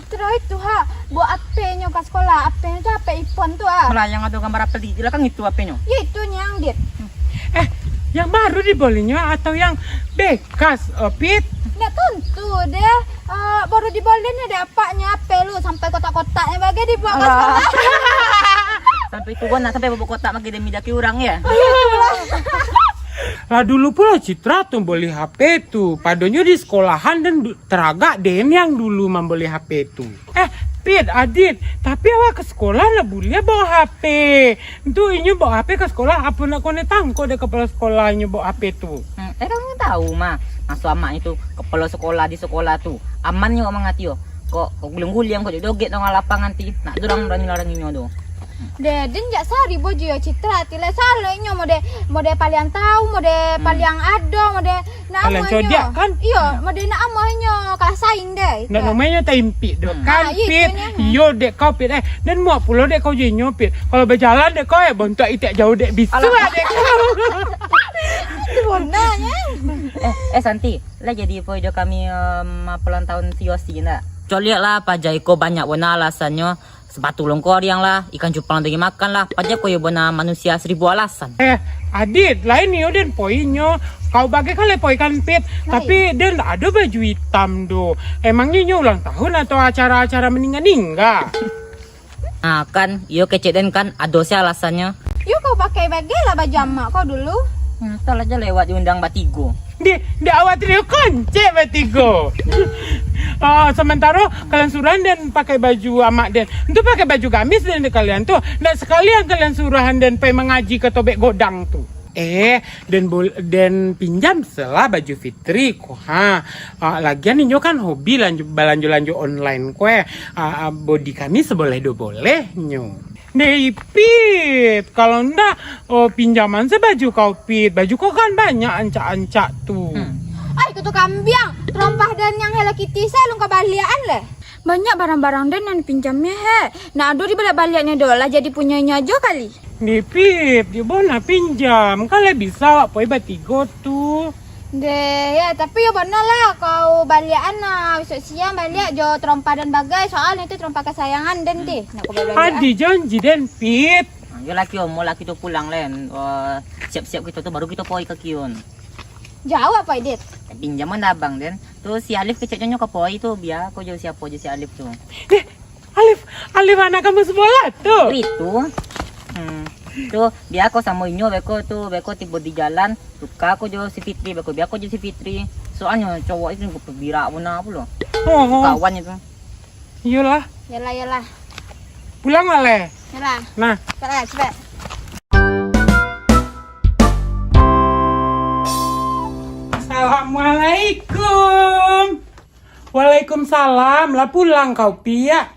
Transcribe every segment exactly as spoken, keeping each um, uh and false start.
Citra itu ha, bawa H P-nyo ka sekolah. H P-nyo tu H P iPhone tu ah. Malayang ado gambar apo di, di balakang itu H P-nyo? Ya itu nyo, Dit. Eh, yang baru dibolinyo atau yang bekas, Opit? Ndak tantu deh. Uh, baru dibolinyo dek apaknyo H P lu, sampai kotak-kotaknyo bagai dibawa ka sekolah. Sampai turun lah, sampai bawa kotak bagai demi daki urang ya. Lah dulu pulo Citra tu boli H P tu, padonyo di sekolahan dan du- Taragak den yang dulu mamboli H P tu. Eh, Pit, Adit, tapi awak ka sekolah lah buliah bawa H P. Tu inyo bawa H P ka sekolah, apo nak konek tangkok dek kapalo sekolah inyo bawa H P tu? Hmm, eh, kamu tahu mah, maso amak itu kapalo sekolah di sekolah tu. Aman nyo mangatio. Kok, kok guliang-guliang, kok joget-joget tengah lapangan ti. Nak durang barani larang inyo tu. Deh, den jak sari bojo yo Citra ti lah. Salah inyo mode, mode paliang tahu, mode hmm. paliang ado, mode nak amuah inyo. Kan? Iyo, mode nak amuah inyo kalah saing deh. Nak namanya taimpik doh. Hmm. Kan, ah, Pit? Iyo, dek kau, Pit. Eh, dan muak pulo dek kau jenyo, Pit. Kalau berjalan dek kau, eh, bontok itik jauh dek bisu lah dek kau. Itu bonanya. Eh, eh, Santi, lah jadi po ido kami um, ulang tahun si Yosi ndak? Coliak lah, pajai ko banyak bona alasannyo. Sapatu longko ariang lah, ikan cupang lagi makan lah, pajak ko iyo bona manusia seribu alasan. Eh, Adit, lain iyo den poinyo. Kau bagai kalai poi kan, Pit? Tapi den ado baju itam do. Emangnyo inyo ulang tahun atau acara-acara maningga-ningga? Nah, kan, iyo kecek den kan, ado se alasannyo. Yo kau pakai bagai lah baju amak kau dulu. Hmm, talah je lewat diundang batigo. Dek, dek awak tadi koncek batigo. Ah, samantaro kalian suruhan den pakai baju amak den. Ntu pakai baju gamis den di kalian tu. Ndak sakalian kalian suruhan den pai mangaji ka Tobek Godang tu. Eh, den bol- den pinjam selah baju Fitri ko. Ha. Ah, lagian inyo kan hobi lanju- balanjo-lanjo online ko eh. Ah, ah, body kami seboleh do boleh nyo. Deh Ipit, kalau ndak, oh, pinjaman se baju kau, Pit. Baju kau kan banyak ancak-ancak tu. Hmm. Ai, kutu kambiang, terompah den yang Hello Kitty se alun ka baliakan leh. Banyak barang-barang den nan pinjamnyo he. Nak ado di baliak-baliaknyo do, lah jadi punyo inyo ajo kali. Deh Pit, di bona pinjam. Kalau bisa awak poi batigo tu. Deh, ya, tapi yo bana lah kau baliakan nah. Besok siang baliak jo terompah den bagai. Soalnyo tu terompah kasayangan den ti. Nak kau baliak. Adi janji den, Pit. Ah, yo laki omo laki tu pulang len. Oh, siap-siap kito tu baru kito poi ka kion. Jauh apa, Dit? Pinjaman abang den. Tu si Alif keceknyo ka poi tu, bia ko jo siapo jo si Alif tu. Deh, Alif, Alif anak kamu sebelah tu. Itu. Hmm. Tu, bia ko samo inyo beko tu, beko tibo di jalan, suka ko jo si Fitri, beko bia ko jo si Fitri. Soalnyo cowok itu birak bona pulo. Oh. Kawan itu. Iyolah. Yalah, yalah. Pulang lah, Le. Yalah. Nah. Cepat, cepat. Assalamualaikum. Waalaikumsalam. Lah pulang kau, Piak?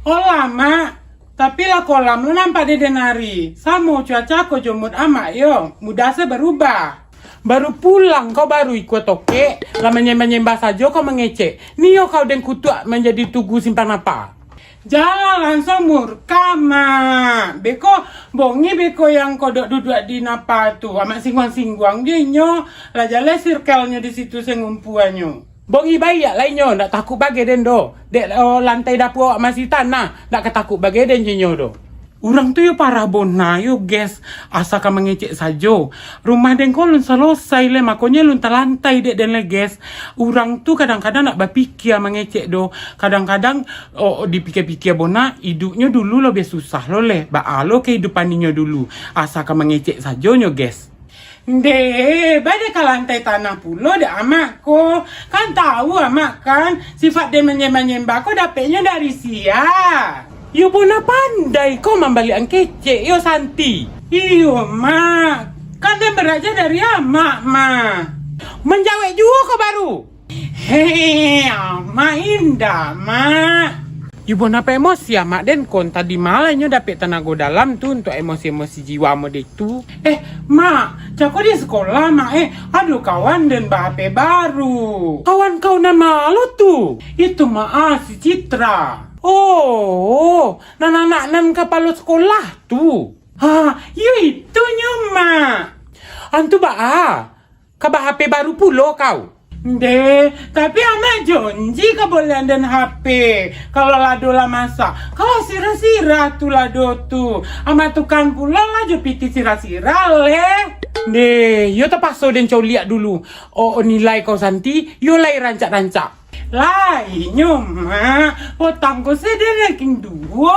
Olah, Mak. Tapi lah kolam lo nampak di den ari. Samo cuaca ko jo mood Amak yo. Mudah se barubah. Baru pulang kau baru ikua tokek, lah manyembah-nyembah sajo kau mangecek. Nio kau den kutuak manjadi tugu simpang napa. Jalan langsuang murka, Mak. Beko bongi beko yang kodok duduak di napa tu. Amak singguang-singguang je inyo. Lah jaleh sirkelnyo di situ sengumpuanyo. Bongi baiak lai nyo, ndak takuk bagai den do. Dek oh, lantai dapua awak masih tanah, ndak ka takuk bagai den je nyo do. Urang tu yo parah bona yo, guys. Asa ka mangecek sajo. Rumah den ko lun salosai leh, makonyo lun talantai dek den leh, guys. Urang tu kadang-kadang nak bapikia mangecek do. Kadang-kadang, oh, dipikia-pikia bona, iduknyo dulu lobiah susah lo leh. Baa lo kahidupan inyo dulu. Asa ka mangecek sajo nyo, guys. Ndeh, badeh ka lantai tanah pulo dek amak ko. Kan tahu amak kan, sifat den manyembah-nyembah ko dapeknyo dari sia. Yo bona pandai ko mambaliakan kecek yo Santi. Iyo mak, kan den baraja dari amak mah. Manjawek juo ko baru. Hei, amak indak mak. Yo bona pa emosi amak den kon, tadi malah inyo dapek tanago dalam tu untuak emosi-emosi jiwa mode tu. Eh, mak, cako di sekolah mak eh, ado kawan den ba-HP baru. Kawan kau nan ma lo tu? Itu mak ah, si Citra. Oh, nan anak nan kapalo sekolah tu. Ha, iyo itunyo mak. Antu baa, ka ba-HP baru pulo kau? Ndeh, tapi Amak jonji ka bolian den H P, kalau lado lah masak. Kalau sirah-sirah tu lado tu, Amak tukan pulo lah jo pitih sirah-sirah leh. Ndeh, yo tapaso den coliak dulu. Oh, nilai kau Santi, yo lai rancak-rancak. Lai nyo, Mak. Potang ko se den ranking duo.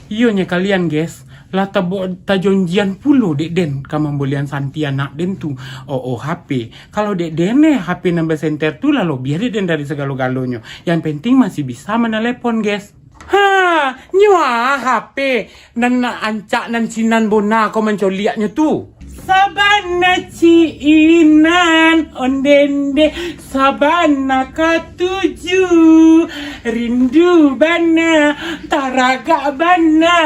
Iyo nyo kalian, guys. Lah tabo-, tajonjian pulo dek den ka mambolian Santi anak den tu, oh, oh, H P. Kalau dek den, eh, H P nan basenter tu lah lobiah dek den dari sagalo-galonyo. Yang penting masih bisa manalepon, guys. Ha, nyo ah, H P nan, nan ancak, nan sinan bona ko mancoliaknyo tu. Sabana cinan, ondende, sabana katuju, rindu bana, taragak bana.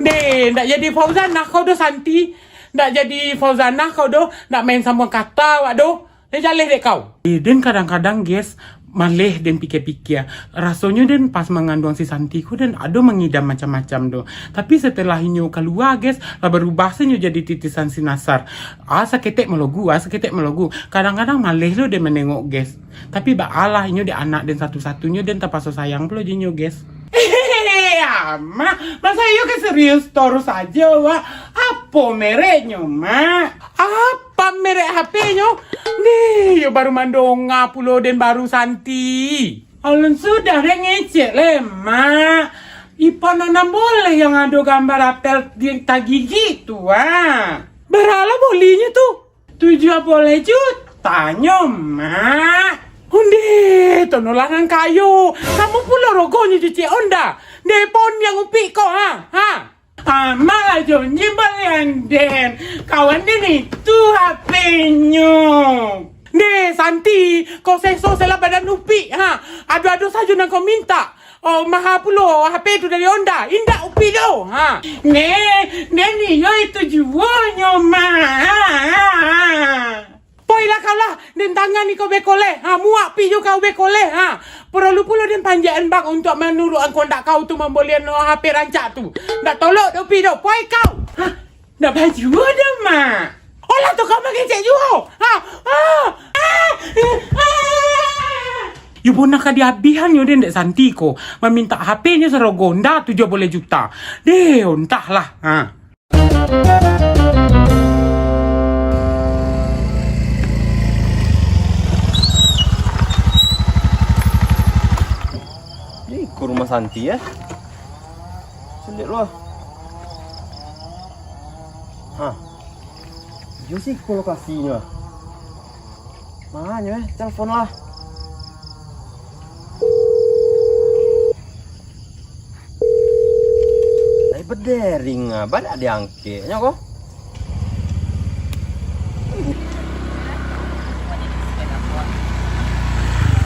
Deh, ndak jadi Fauzanah kau doh, Santi. Ndak jadi Fauzanah kau doh, ndak main sambung kata awak doh. Deh, jaleh dek kau. Eh, den kadang-kadang, guys, maleh den pikia-pikia. Rasonyo den pas manganduang si Santi ko den ado mangidam macam-macam doh. Tapi setelah inyo kalua, guys, lah barubah se inyo jadi titisan si Nasar. Ah, saketek malogu, ah, saketek malogu. Kadang-kadang maleh lo den manengok, guys. Tapi baalah inyo dek anak den satu-satunyo, den tapaso sayang pulo jo inyo, guys. Hehehe, Amak, masa iyo ka serius torus ajo, wak? Apo mereknyo, Mak? Apa merek H P-nyo? Deh, yo baru mandonga pulo den baru Santi. Alun sudah dek ngecek leh, Mak. Iphone anam boleh yang ado gambar apel di tagigi tu, ah. Bara lah bolinyo tu? Tujuah boleh juta nyo, Mak. Ondeh, tonolah nan kayo. Samo pulo rogonyo jo cek Onda. Deh, pon yang upik ko, ha? Ha? Amak lah jonji balian den. Kawan den itu H P-nyo. Deh, Santi, kau seso selah badan upik, ha? Ado-ado sajo nan kau mintak. Oh, maha pulo H P tu dari Onda. Indak upik doh, ha? Neh, den iyo itu juo nyo, Mak. Poilah kau lah, den tangan iko bekoleh, ha, muak pi jo kau bekoleh, ha. Paralu pulo den panjakan bak untuak manuruik angko ndak kau tu mambolian H P rancak tu. Ndak tolok doh pi doh, poi kau. Ha, ndak bajuo doh, Mak. Olah tu kau mangecek juo. Ha, ha, ha, ha. Yo bonah ka diabihan yo den dek Santi ko, mamintak H P-nyo sarogo Onda tujuah boleh juta. Deh, ontahlah. Ha. Di ko rumah Santi, eh? Caliak lu, ah. Ha. Iyo siko lokasinyo. Ma nyo, eh? Telepon lah. Lai bedering, ah, banyak diangkeknyo ko.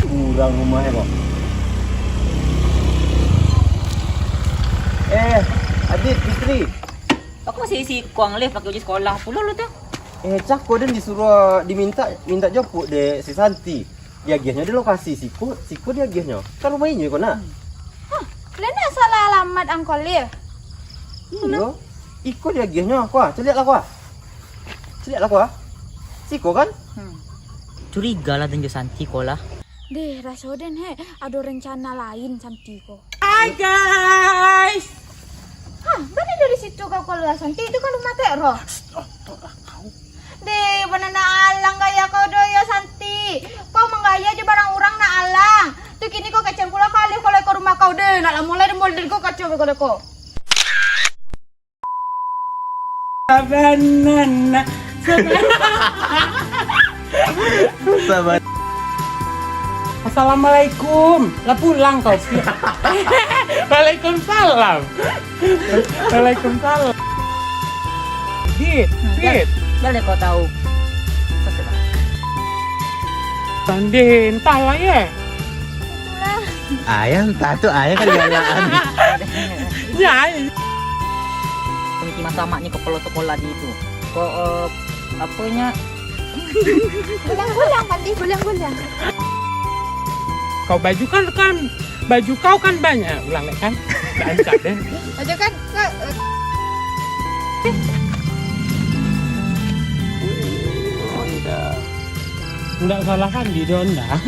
Urang rumah ko. Eh, Adit, istri. Kok masih isi kuang leh pakai uji sekolah pulo lu tu? Eh, cako den disuruh diminta, minta jopuk dek si Santi. Diagiahnyo di lokasi siko, siko diagiahnyo. Kan rumah inyo ko nak. Hah, lai ndak salah alamat angko leh? Iyo. Iko diagiahnyo, ko ah, caliak lah ko ah. Caliak lah ko ah. Siko kan? Hmm. Curiga lah den jo Santi ko lah. Deh, raso den he, ado rencana lain Santi ko. Hai guys. Hah, bana dari situ kau kaluar Santi, itu kan rumah Tek Roh. Deh, bana nak alang gaya kau doh yo Santi. Kau manggaya jo barang urang nak alang. Tu kini kau kecekan pulo kali kalau iko rumah kau deh, nak lamo lai den model kau kacau kau deh ko. Sabanana. Saban- Assalamualaikum. Lah pulang kau, Pi. Waalaikumsalam. Waalaikumsalam. Dit, nah, Dit. Jan-, jan kau tahu. Tanding, entahlah ye. Itulah. Ayah entah tu, ayah kan jalan. Ya, ayah. Kunci mata amak ni kepala sekolah di itu. Ko, eh, apanya? Gulang-gulang, Pandi, gulang-gulang. Kau baju kan, kan, baju kau kan banyak, ulang lek kan? Rancak deh. Baju kan, kau, eh. Honda. Ndak salahkan di Donda.